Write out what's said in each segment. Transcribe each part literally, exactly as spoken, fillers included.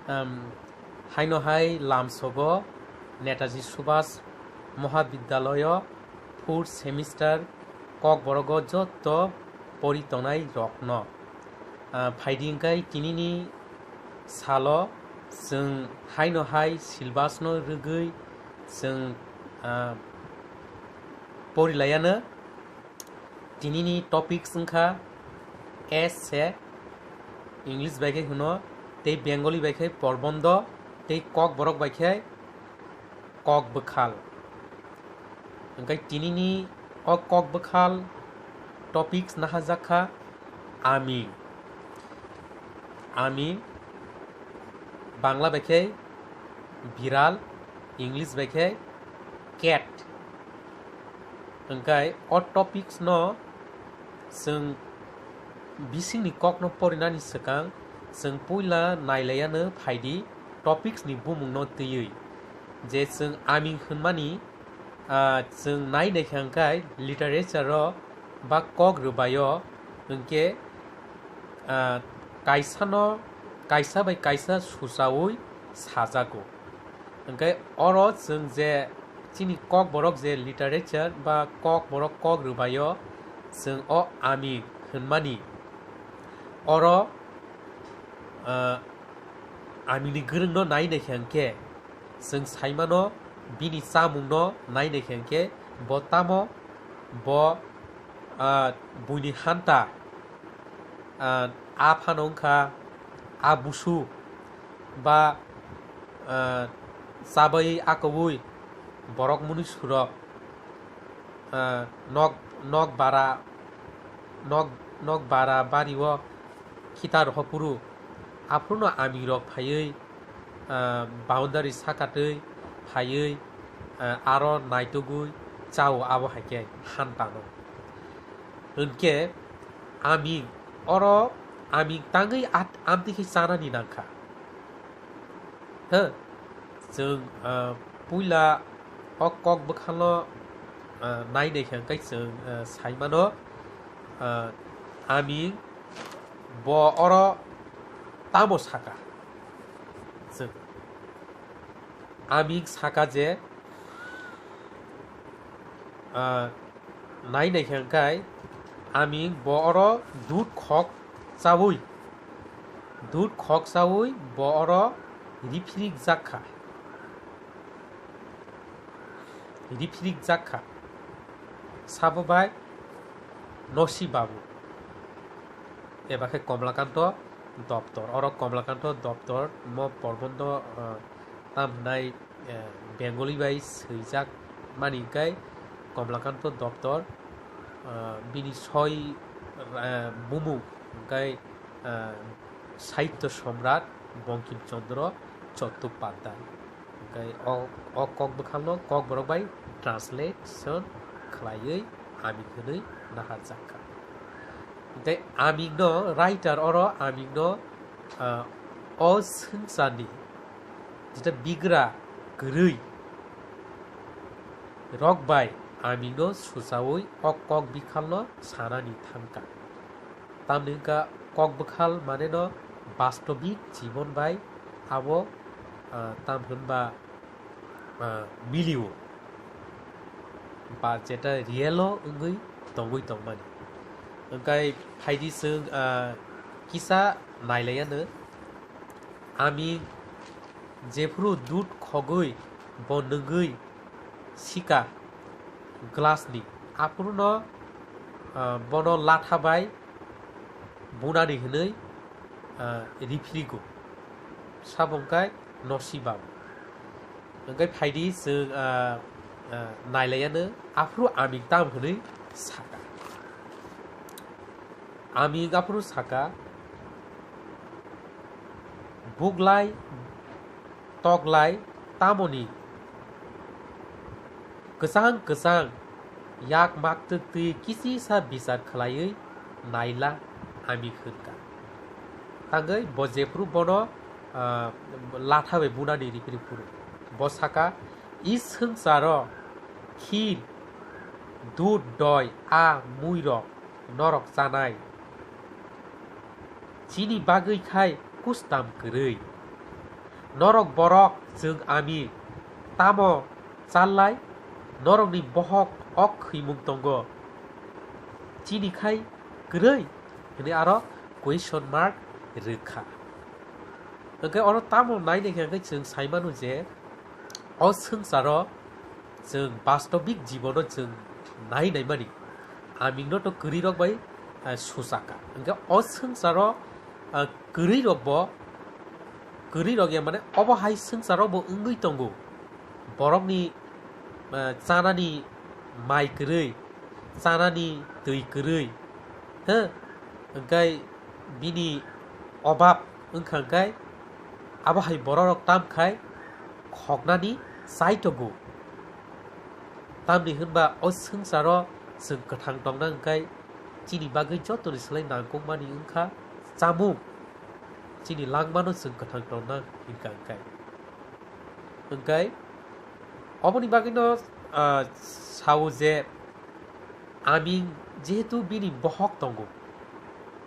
Haino hai lamsogo Netaji Subhas Mohabidyaloyo fourth semester Kokborogo jotto pori tongnai rokno. Phaidi hwnkhe tinini salo chwng haino hai syllabus no rwgwi chwng porilayano. Tinini topics wngkha essay, English bai khe hwno, tei Bengali bai khe porbondo, tei Kokborok bai khe kok bwkhal. Hwnkhe tinini o kok bwkhal topics nahajak kha aming. Aming, Bangla bai khe biral, English bai khe cat. Hwnkhe o topics no chwng bisingni kokno porinani swkang chwng puila nailayano phaidi topics ni bumung no twiwi. Je chwng aming hwnmani, ah, chwng nai naikha hwnkhe literature o ba kok rwbaio hwnkhe, ah, kaisano, kaisa bai kaisa suchaui sajago. Hwnkhe oro chwng je chini Kokborok je literature ba Kokborok kok rwbaio chwng o aming hwnmani oro, ah, amingni gwrwngno nai naikha hwnkhe chwng saimano bini chamungno nai naikha hwnkhe bo tamo bo, ah, buini hanta, ah, a phano wngkha a busu ba, ah, chabai akobwi borok mwnwi surok, ah, nok, nok bara, nok, nok bara bario khitar hopuru, aphuru no aming rok phaiwi, ah, boundary sakatwi phaiwi, ah, aro naitugwi chao abo hai khe hantano. Hwnkhe aming oro aming tangwi at-, amtwi khe chanani nangkha. Huh? Chwng, ah, puila o kok bwkhano, ah, nai naikha hwnkhe chwng, ah, saimano, ah, aming bo oro tamo saka? Chwng aming saka je, ah, nai naikha hwnkhe aming bo oro dud khok chaui, dud khok chaui bo oro riphirik jak kha, riphirik jak kha. Sabo bai Nosi Babu eba khe Komlakanto Doptor. Oro Komlakanto Doptor mo porbondo, ah, tam hwnai, eh, Bengali bai swijak mani hwnkhe Komlakanto Doptor, ah, bini soi, eh, bumung hwnkhe, eh, Sahitya Samrat Bankim Chandra Chattopadhyay. Hwnkhe o, o kok bwkhakno Kokborok bai translation khlaiwi aming hwnwi naharjak kha. Hwnkhe amingno writer oro amingno, ah, o swngcharni jeta bigra kwrwi rok bai amingno suchaui o kok bwkhalno sanani thangkha. Tamni wngkha kok bwkhal maneno bastobik jibon bai abo, ah, tam hwnba, ah, milio ba jeta real o wngwi tongwi tongmani. Hwnkhe phaidi chwng, ah, kisa nailaiyano. Aming jephuru dud khogwi bo nwngwi sika glass ni, aphuruno, ah, bono latha bai bunani hwnwi, ah, riphrigo. Sabo hwnkhe Nosi Babu. Hwnkhe phaidi chwng, ah, ah, nailaiyano aphuru aming tam hwnwi saka. Aming aphuru saka, buglai toklai tamoni kwchang kwchang yak maktwk twi kisisa bichar khlaiwi naila aming hwnkha. Tangwi bo jephuru bono, ah, latha bai bunani ripri phuru bo saka, "I swngcharo khir, dud, doi, a muirok norok chanai. Chini bagwi khai kustam kwrwi. Norok borok chwng ami tamo chalnai? Norokni bohok ok khwimung tongo, chini khai kwrwi? Hwnwi aro question mark rwkha. Hwnkhe oro tamo nainai khe hwnkhe chwng saimano je o swngcharo chwng bastobik jibono chwng nai naimani amingno to kwrwirok bai, eh, suchaka. Hwnkhe o swngcharo, eh, kwrwirokbo, kwrwirok ya mane obo hai swngcharokbo wngwi tongo. Borokni, eh, chanani mai kwrwi, chanani twi kwrwi, he, hwnkhe bini obab wngkha hwnkhe abo hai bororok tam khai khoknani chai tongo. Tamni hwnba o swngcharo chwng kwthang tongna hwnkhe chini bagwi jotoni slai nangkukmani wngkha chamung. Chini langmano chwng kwthang tongna hwnkha hwnkhe. Hwnkhe oboni bagwino, ah, sao je aming jehetu bini bohok tongo,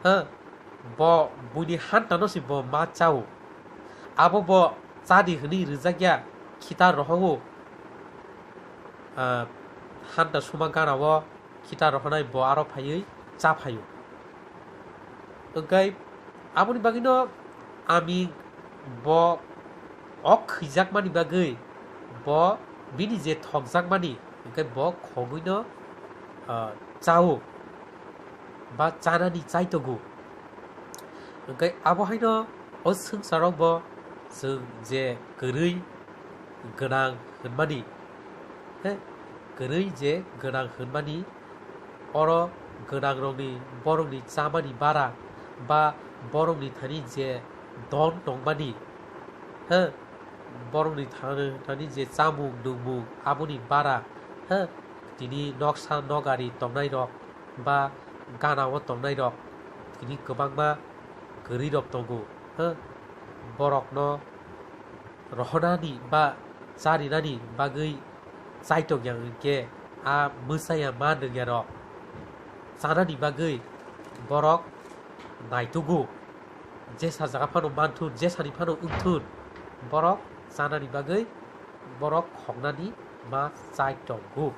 ha, bo buini hantano se bo ma chao. Abo bo chadi hwnwi rwjakya, khita rohowo, ah, hanta suma ganao khita rohonai bo aro phaiwi cha phaio. Hwnkhe aboni bagwino aming bo ok khwijakmani bagwi bo bini je thokjakmani hwnkhe bo khogwino, ah, chao ba chanani chai tongo. Hwnkhe abo haino o swngcharokbo chwng je kwrwi gwnang hwnmani, he, kwrwi je gwnang hwnmani, oro gwnangrokni borokni chamani bara ba borokni thani je don tongmani, he, borokni thani, thani je chamung nungmung aboni bara, he, tini noksa nogari tongnairok ba ganao tongnairok tini kwbangma kwrwirok tongo, he, borokno rohonani ba charinani bagwi chaitok yang hwnkhe a mwchaya ma nwngyarok chanani bagwi borok naitugo. Jesa jaga phano manthun, jesani phano wngthun, borok chanani bagwi borok khoknani ma chai tongo.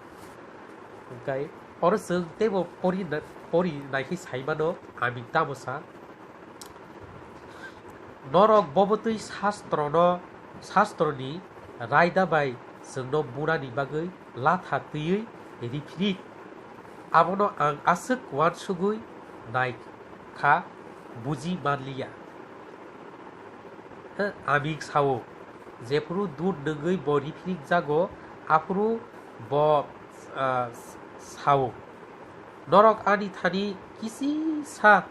Hwnkhe oro chwng teibo pori na-, pori naikhe saimano, aming tamo sa. Norok bobotwi Shastrono, Shastroni raida bai chwngno burani bagwi latha twiwi riphirik. Abono ang aswk uansugwi nai kha, buji manliya. He, aming sao, jephuru dud nwngwi bo riphirik jago, aphuru bo, ah, sao, norok ani thani kisisa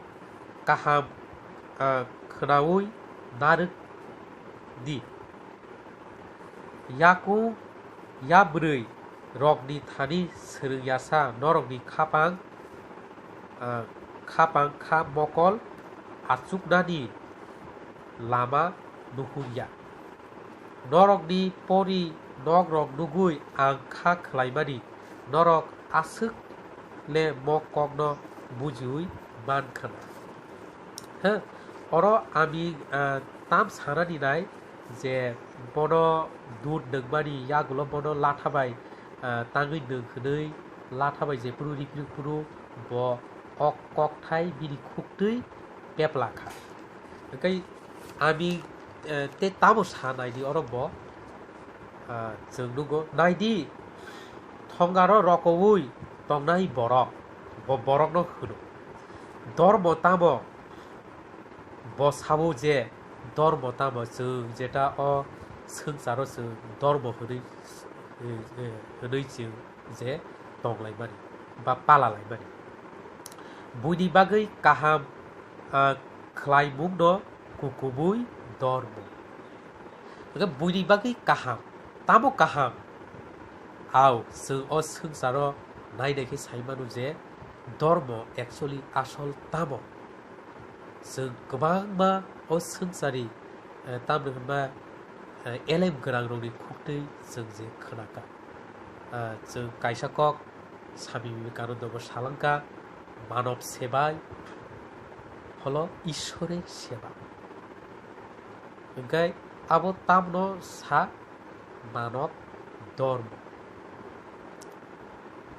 kaham, ah, khwnaui narwk di. Yakung yabrwi rokni thani swrwng yasa norokni khapang, ah, khapang kha mokol achuknani lama nuhurya. Norokni pori nokrok nugwi ang kha khlaimani, norok aswk le mo kokno bujiui man khna. He, oro aming, ah, tam sanani nai je bono dud nwngmani yagulo bono latha bai, ah, tangwi nwng hwnwi latha bai jephuru riphirik phuru bo o kokthai bini khuktwi pepla kha. Hwnkhe aming, eh, tei tamo sa naidi oro bo, ah, chwng nugo. Naidi, thongaro rokoui tongnai borok, bo borokno hwno. Dormo tamo? Bo sabo je dormo tamo chwng jeta o swngcharo chwng dormo hwnwi, eh, eh, hwnwi chwng je tonglaimani ba palalaimani. Buini bagwi kaham, ah, khlaimungno kukubui dormo. Hwnkhe buini bagwi kaham, tamo kaham? Au, chwng o swngcharo nainai khe sai mano je dormo actually asol tamo. Chwng kwbangma o swngchari, eh, tamni hwnba, eh, elem gwnangrokni khuktwi chwng je khwnaka. Ah, chwng kaisa kok Swami Vivekananda bo salangka, "Manob sebai holo Ishwore seba." Hwnkhe Abo tamno sa manob dormo.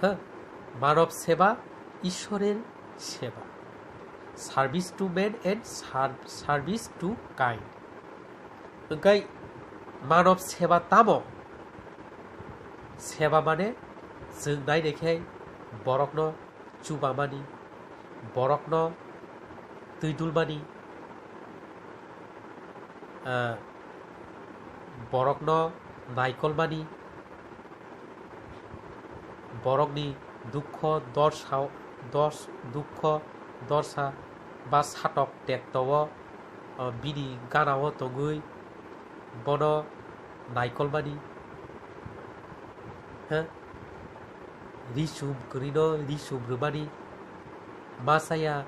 Huh? Manob seba Ishorer seba. Service to man and ser-, service to kind. Hwnkhe manob seba tamo? Seba mane chwng nainai khe borokno chubamani, borokno twi dulmani, ah, borokno naikolmani, borokni dukho dorsa, dos-, dukho dorsa ba satok tekto-o, ah, bini gana-o tongwi bono naikolmani, ha? Ri chum kwrwino ri chum rwmani, ma chaya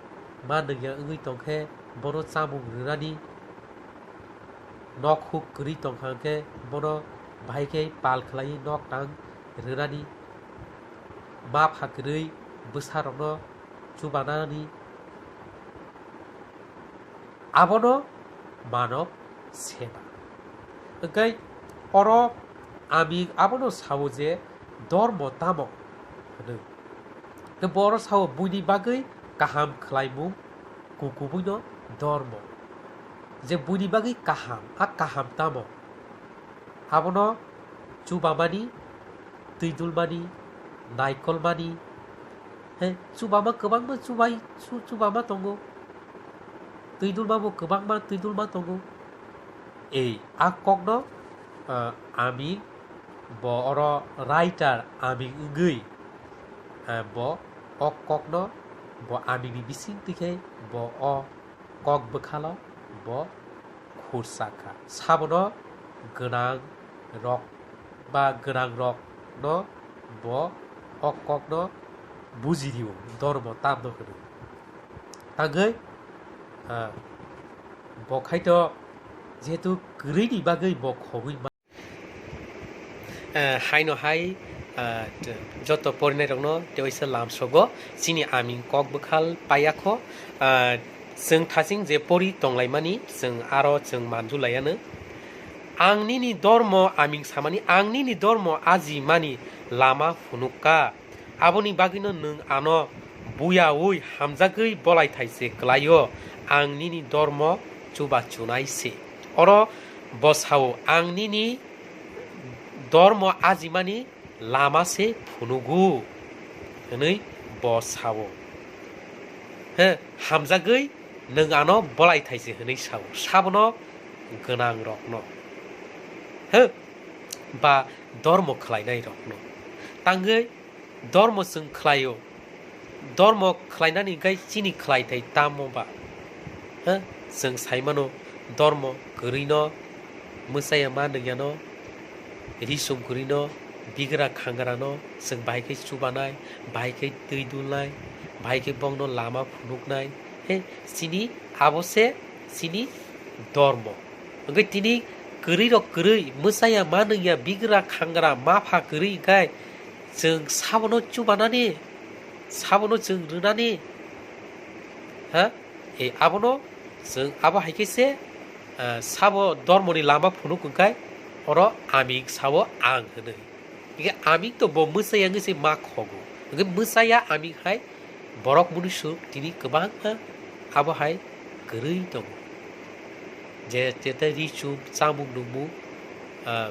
ma nungya wngwi tongkhe bono chamung rwnani, nok huk kwrwi tongkha hwnkhe bono bahai khe pal khlaiwi nok tang rwnani, ma pha kwrwi bwsarokno chubanani, abono manob seba. Hwnkhe oro aming abono sao je dormo tamo hwnwi. Tei bo oro sao buini bagwi kaham khlaimung kukubuino dormo. Je buini bagwi kaham, a kaham tamo? Abono chubamani, twi dulmani, naikolmani. He, chubama kwbangma chubai, chu-, chubama tongo. Twi dulma bo kwbangma twi dulma tongo. Ei, a kokno, ah, aming bo oro writer aming wngwi, ah, bo o kokno bo amingni bising twi khe bo o kok bwkhalo bo khursa kha. Sabono gwnang rok ba gwnang rokno bo o kokno buji rio, dormo tamno hwnwi. Tangwi, ah, bo khaito jehetu kwrwini bagwi bo khogwi ma-, eh, haino hai, ah, t-, joto porinairokno tewaisa lamsogo chini aming kok bwkhal paiyakho, ah, chwng thaching je pori tonglaimani chwng aro chwng manjulaiano. Ang nini dormo aming samani, ang nini dormo ajimani lama phunukka. Aboni bagwino nwng ano buyaui hamjagwi bolaithai se kwlaio, ang nini dormo chuba chunai se. Oro bo sao, "Ang nini dormo ajimani lama se phunugo," hwnwi bo sao. He, hamjagwi nwng ano bolaithai se hwnwi sao. Sabono gwnang rokno. He, ba dormo khlainai rokno. Tangwi dormo chwng khlaio. Dormo khlainani hwnkhe chini khlaithai tamo ba? Ha? Chwng sai mano, dormo kwrwino, mwchaya ma nwngyano, ri chum kwrwino, bigra khangrano chwng bahai khe chubanai, bahai khe twi dulnai, bahai khe bongno lama phunuknai. He, chini abo se chini dormo. Hwnkhe tini kwrwi rok kwrwi, mwchaya ma nungya, bigra khangra, ma pha kwrwi hwnkhe chwng sabono chubanani, sabono chwng rwnani, ha? E, abono chwng abo hai khe se, ah, sabo dormoni lama phunuk hwnkhe oro aming sao ang hwnwi. Hingke aming to bo mwchaya wngwi se ma khogo. Hingke mwchaya aming hai borok mwnwi swrwk tini kwbangma abo hai kwrwi tongo. Je, je tei ri chum, chamung nungmung, ah,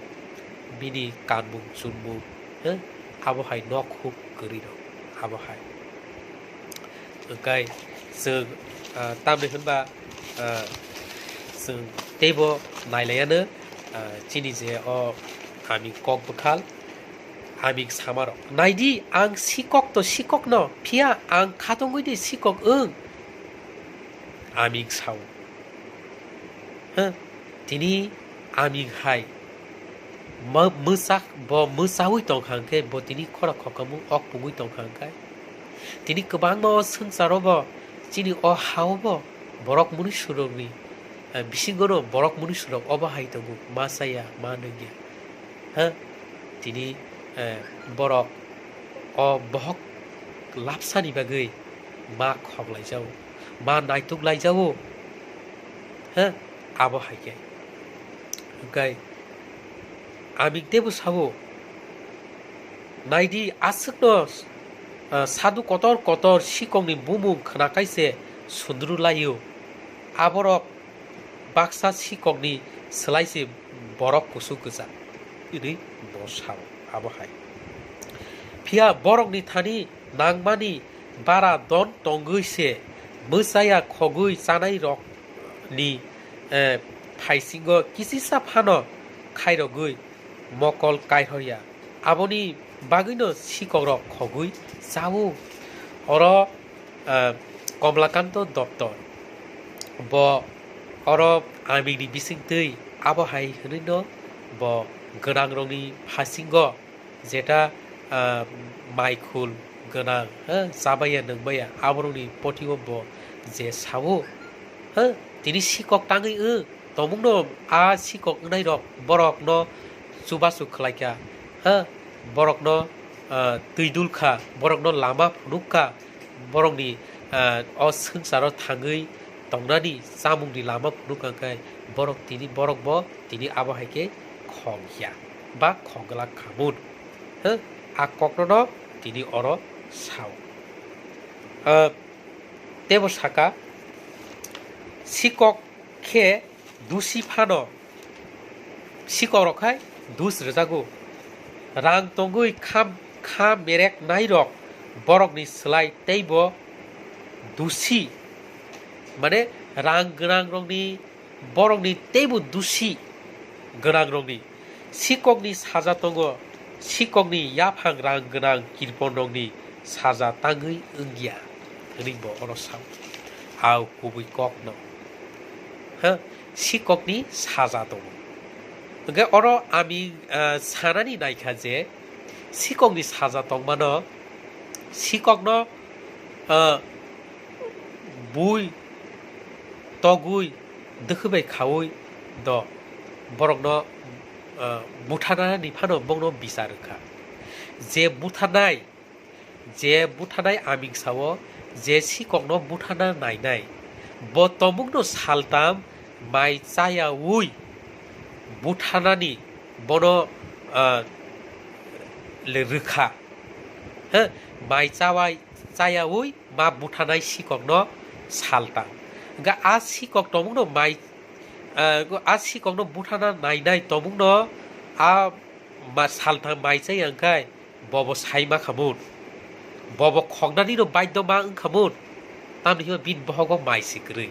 bini kanmung chunmung, eh, abo hai nok huk kwrwi rok, abo hai. Hwnkhe chwng, ah, tamni hwnba, ah, chwng teibo nailaiano, ah, chini je o aming kok bwkhal, aming samarok. Naidi, ang sikok to sikokno, phiya ang khatungwi de sikok wng, aming sao. Ha, tini aming hai ma-, mwchak bo mwchaui tongkha hwnkhe bo tini khorok khokamung ok pungwi tongkha hwnkhe. Tini kwbangma o swngcharo bo chini o ha-o bo borok mwnwi swrwkni, eh, bisingono borok mwnwi swrwk obo hai tongo, ma chaya, ma nungya. Ha, tini, eh, borok o bohok lapsani bagwi ma khoklaijao, ma naituklaijao. Ha, abo hai khe. Hwnkhe aming teibo sao, naidi, aswkno, ah, sadhu kotor kotor sikokni bumung khwnakhai se sundru laio. Aborok baksa sikokni slai se borok kusu kwchak, hwnwi bo sao abo hai. Phiya borokni thani nangmani bara don tongwi se mwchaya khogwi chanairokni, eh, phaisingo kisisa phano khairogwi mokol kairhorya. Aboni bagwino sikokrok khogwi chao. Oro, eh, Komlakanto Doptor, bo oro amingni bisingtwi abo hai hwnwino bo gwnangrokni phasingo jeta, ah, maikhul gwnang, ha, chabaiya nwngbaiya, aborokni potio bo je sao, ha, tini sikok tangwi wng tongmungno, a sikok wngnairok borokno chubachu khlaikha, ha, borokno, ah, twi dulkha, borokno lama phunukha, borokni, ah, o swngcharo thangwi tongnani chamungni lama phunukha, hwnkhe borok tini, borok bo tini abo hai khe khok ya ba khok glak khamun. Hwng, a koknono tini oro sao. Ah, teibo saka, sikok khe dusi phano, sikokrok khai dus rwjago. Rang tongwi kha, kha mereknairok borokni slai teibo dusi, mane rang gwnangrokni, borokni teibo dusi gwnangrokni. Sikokni saja tongo, sikokni yaphang rang gwnang kirponrokni saja tangwi wngya, hwnwi bo oro sao. Au kubui kokno, ha, sikokni saja tongo. Hwnkhe oro ami, ah, sanani naikha je sikokni saja tongmano, sikokno, ah, bui togwi dwkhwi bai khaui do borokno, ah, butharnani phano bongno bichar rwkha. Je butharnai, je butharnai aming sao, je sikokno butharna nainai, bo tongmungno saltam mai chayaui butharnani bono, ah, le rwkha. He, mai chawai chayaui ma butharnai sikokno saltang. Hwnkhe a sikok tongmungno mai, ah, a sikokno butharna nainai tongmungno a ma saltang mai chaya hwnkhe bobo sai ma khamun. Bobo khoknanino baidho ma wng khamun. Tamni hwnba bini bohogo mai se kwrwi.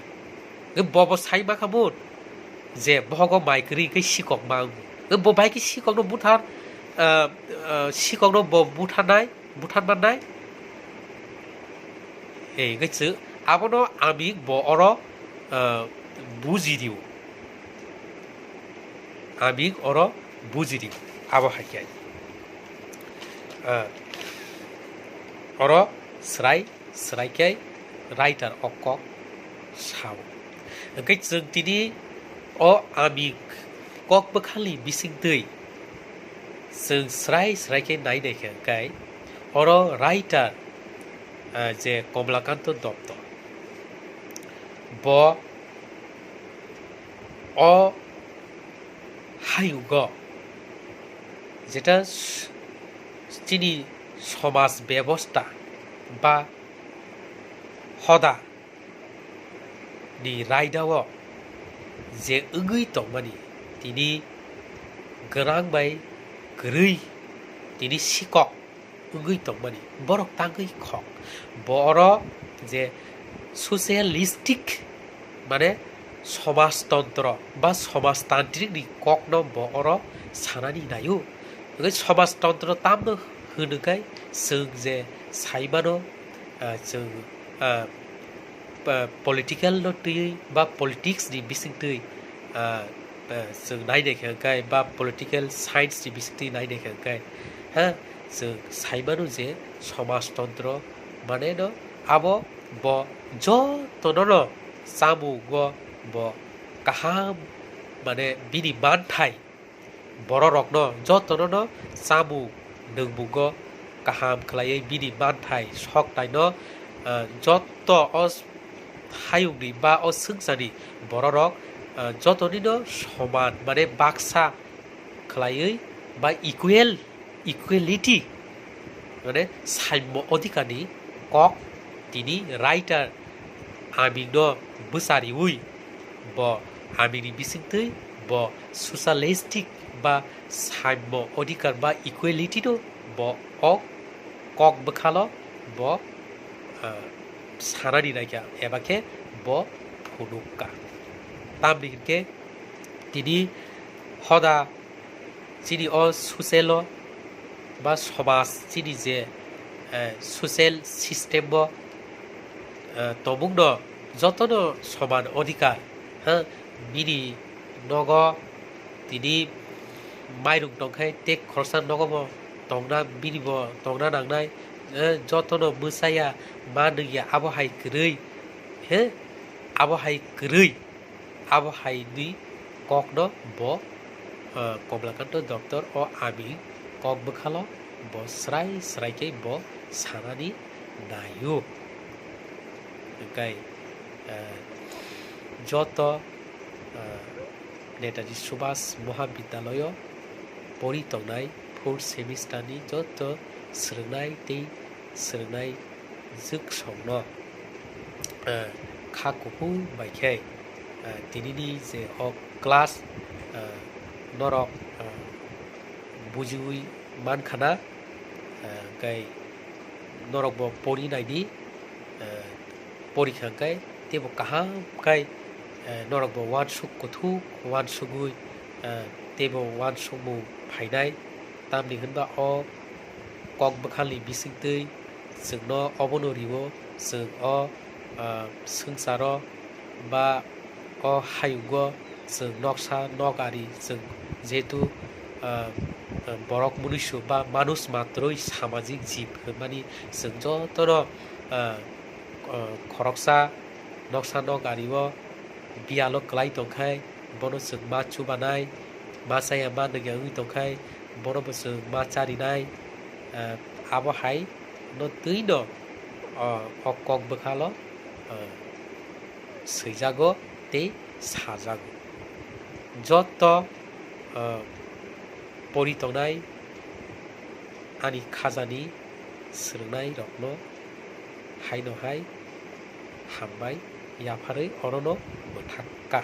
Hwnkhe bobo sai ma khamun je bohogo mai kwrwi hwnkhe sikok ma wngo. Hwnkhe bo bai khe sikokno buthar, ah, ah, sikokno bo butharnai, butharmannai. Ei, hwnkhe chwng abono aming bo oro, ah, buji rio. Aming oro buji rio. Abo hai khe, ah, oro srai srai khe writer o kok sao. Hwnkhe chwng tini o aming kok bwkhalni bisingtwi chwng srai srai khe nai nai khe hwnkhe oro writer, ah, je Komlakanto Doptor, bo o hayungo jeta s-, chini somaj bebosta ba hoda ni raidao je wngwi tongmani, tini gwnang bai kwrwi, tini sikok wngwi tongmani, borok tangwi khok. Bo oro je socialistic, mane somajtontro ba somajtantrikni kokno bo oro sanani naio. Hwnkhe somajtontro tamno hwno khe chwng je saimano, ah, chwng, ah, pa-, political no twiwi ba politics ni bisingtwi, ah, ah, chwng nai nai khe hwnkhe ba political science ni bisingtwi nai nai khe hwnkhe, ha, chwng sai mano je somajtontro mane no abo bo jotono no chamungo bo kaham, mane bini manthai bororokno jotono no chamung nwngmungo kaham khlaiwi bini manthai soktaino, ah, jotto o hayungni ba o swngcharni bororok ah, jotonino soman, mane baksa khlaiwi ba equal, equality, mane saimmo odhikarni kok tini writer Amingno bwchariwi bo Amingni bisingtwi bo socialistic ba saimmo odhikar ba equality no bo o kok bwkhalo bo, ah, sanani naikha eba khe bo phunukha. Tamni hinkhe tini hoda chini o social o ba somaj chini je, eh, social system o, eh, tongmungno jotono soman odhikar, ha, bini nogo tini mairung tongkhe tei khoroksa nogo bo tongna, bini bo tongna nangnai, eh, jotono mwsaya ma nungya abo hai kwrwi, he, abo hai kwrwi. Abo hai ni kokno bo, ah, Komlakanta Doctor o Aming kok bwkhalo bo srai srai khe bo sanani naio. Hwnkhe, ah, joto, ah, Netaji Subhas Mohabidyaloyo pori tongnai fourth semester ni joto swrwngnai tei swrwngnai jwksongno, eh, kha kuphung bai khe, eh, tinini je o class, eh, norok, eh, bujiwi mankhana, eh, hwnkhe norokbo pori naidi, eh, porikha hwnkhe teibo kaham khai, eh, norokbo uansuk kuthuk uansugwi, eh, teibo uansukmung phainai. Tamni hwnba o kok bwkhalni bisingtwi chwngno obono rio, chwng o, ah, swngcharo ba o hayungo chwng noksa nok ari chwng jehetu, ah, borok munuisu ba manush matroi samajik jib hwnmani chwng jotono, ah, ah, khoroksa noksa nok ario biyalo kwlai tongkhai, bono chwng ma chubanai, ma chaya ma nungya wngwi tongkhai, bono bo chwng ma charinai, ah, abo hai no twi no, ah, o kok bwkhalo, ah, swijago tei sajago. Joto, ah, pori tongnai ani khajani swrwngnairokno haino hai hambai yapharwi orono mwthakka.